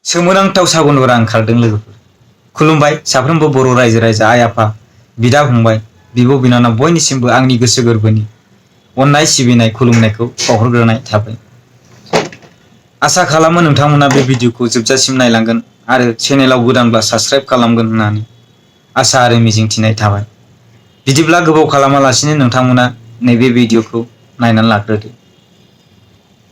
सोमोनांथाव सागनरा ओंखारदों लोगोफोर। खुलुमबाय साफ्रोमबो बर' रायजो राजा आइ आफा बिदा फंबाय बिब' बिनानाव बयनिसिमबो आंनि गोसो गोरबोनि अननाय सिबिनाय खुलुमनायखौ बावहरग्रोनाय थाबाय। आसा खालामो नोंथांमोना बे भिडिअखौ जोबजासिम नायलांगोन आरो चेनेलाव गोदानब्ला साबस्क्राइब खालामगोन होननानै आसा आरो मिजिंथिनाय थाबाय। बिदिब्ला गोबाव खालामालासिनो नोंथांमोना नैबे भिडिअखौ नायनानै लाग्रोदो।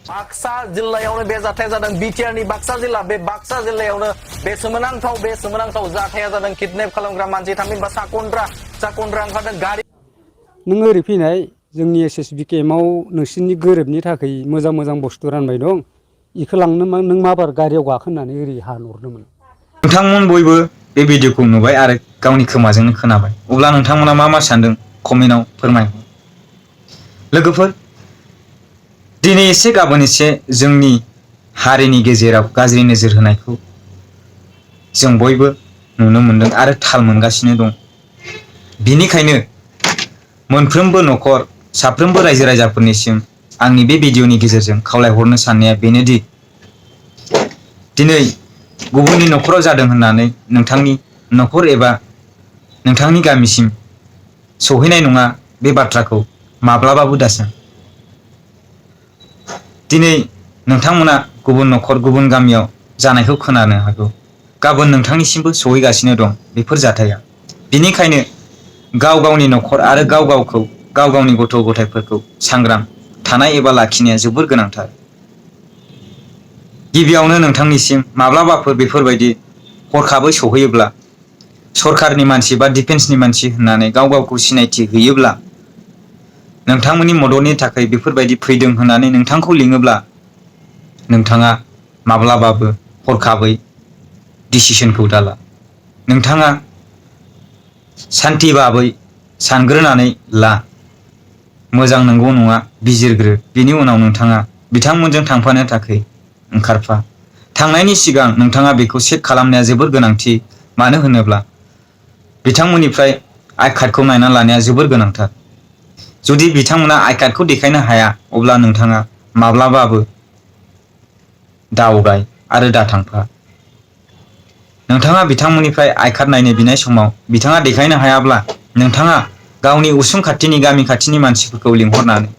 बाक्सा जिल्लायावनो बे जाथाया जादों। बिटिआरनि बाक्सा जिल्ला, बे बाक्सा जिल्लायावनो बे सोमोनांथाव जाथाया जादों। किडनेप खालामग्रा मानसि थामहिनबा साकन्द्रा ओंखारदों गारि। नों ओरै फैनाय जोंनि एसएसबि केम्पआव नोंसोरनि गोरोबनि थाखाय मोजां बुस्थु रानबाय दं। इखौ लांनो नों माबार गारियाव गाखोनानै ओरै हानहरदोंमोन। नोंथांमोन बयबो बे भिडिअखौ नुबाय आरो गावनि खोमाजोंनो खोनाबाय। अब्ला नोंथांमोना मा सानदों कमेन्टआव फोरमाय। लोगोफोर, दिनै एसे गाबोन एसे जोंनि हारिनि गेजेराव गाज्रि नोजोर होनायखौ जों बयबो नुनो मोनदों आरो थाल मोनगासिनो दं। बिनिखायनो मोनफ्रोमबो न'खर साफ्रोमबो रायजो राजाफोरनिसिम आंनि बे भिडिअनि गेजेरजों खावलायहरनो साननाया बेनोदि दिनै गुबुननि न'खराव जादों होननानै नोंथांनि न'खर एबा नोंथांनि गामिसिम सौहैनाय नङा। बे बाथ्राखौ माब्लाबाबो दासान। दिनै नोंथांमोना गुबुन न'खर गुबुन गामियाव जानायखौ खोनानो हागौ। गाबोन नोंथांनिसिमबो सहैगासिनो दं बेफोर जाथाया। बिनिखायनो गाव गावनि न'खर आरो गाव गावनि गथ' गथायफोरखौ सांग्रां थानाय एबा लाखिनाया जोबोर गोनांथार। गिबियावनो नोंथांनिसिम माब्लाबाफोर बेफोरबायदि हरखाबै सौहैयोब्ला सरकारनि मानसि बा डिफेन्सनि मानसि होननानै गाव गावखौ सिनायथि होयोब्ला नोंथांमोननि मददनि थाखाय बेफोरबायदि फैदों होननानै नोंथांखौ लिङोब्ला नोंथाङा माब्लाबाबो हरखाबै डिसिसनखौ दाला। नोंथाङा सान्थि भाबै सानग्रोनानै ला। मोजां नंगौ नङा बिजिरग्रो। बिनि उनाव नोंथाङा बिथांमोनजों थांफानो थाखाय ओंखारफा। थांनायनि सिगां नोंथाङा बेखौ चेक खालामनाया जोबोर गोनांथि। मानो होनोब्ला बिथांमोननिफ्राय आइ कार्डखौ नायना लानाया जोबोर गोनांथार। जुदि बिथांमोना आइ कार्डखौ देखायनो हाया अब्ला नोंथाङा माब्लाबाबो दावबाय आरो दाथांफा। नोंथाङा बिथांमोननिफ्राय आइ कार्ड नायनो बिनाय समाव बिथाङा देखायनो हायाब्ला नोंथाङा गावनि उसुं खाथिनि गामि खाथिनि मानसिफोरखौ लिंहरनानै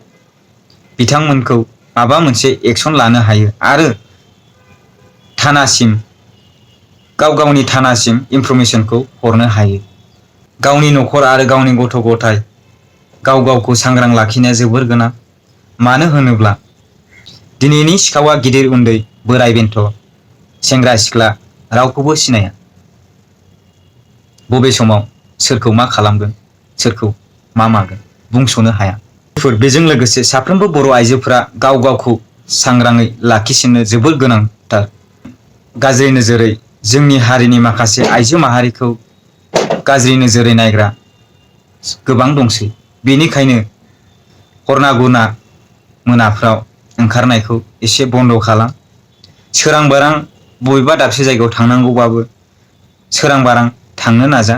बिथांमोनखौ माबा मोनसे एक्सन लानो हायो आरो गावनि थानासिम इनफरमेसनखौ हरनो हायो। गावनि न'खर आरो गावनि गथ' गथाय गावखौ सांग्रां लाखिनाया जोबोर गोनां। मानो होनोब्ला दिनैनि सिखावा गिदिर उन्दै बोराय बेन्थ' सेंग्रा सिख्ला रावखौबो सिनाया। बबे समाव सोरखौ मा खालामगोन सोरखौ मा मागोन बुंस'नो हाया। बेजों लोगोसे साफ्रोमबो बर' आइजोफोरा गावखौ सांग्राङै लाखिसिननो जोबोर गोनांथार। गाज्रि नोजोरै जोंनि हारिनि माखासे आइजो माहारिखौ गाज्रि नोजोरै नायग्रा गोबां दंसै। बेनिखायनो हरना गुना मोनाफ्राव ओंखारनायखौ एसे बन्द' खालाम। सोरां बारां बबेबा दाबसे जायगायाव थांनांगौबाबो सोरां बारां थांनो नाजा।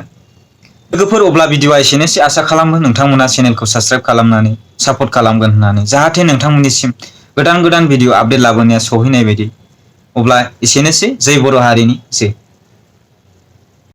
लोगोफोर, अब्ला भिडिअआ एसेनोसै। आसा खालामो नोंथांमोना चेनेलखौ साबस्क्राइब खालामनानै सापर्ट खालामगोन होननानै, जाहाथे नोंथांमोननिसिम गोदान भिडिअ आपडेट लाबोनाया सहैनाय बायदि। अब्ला एसेनोसै। जै बर' हारिनि जै।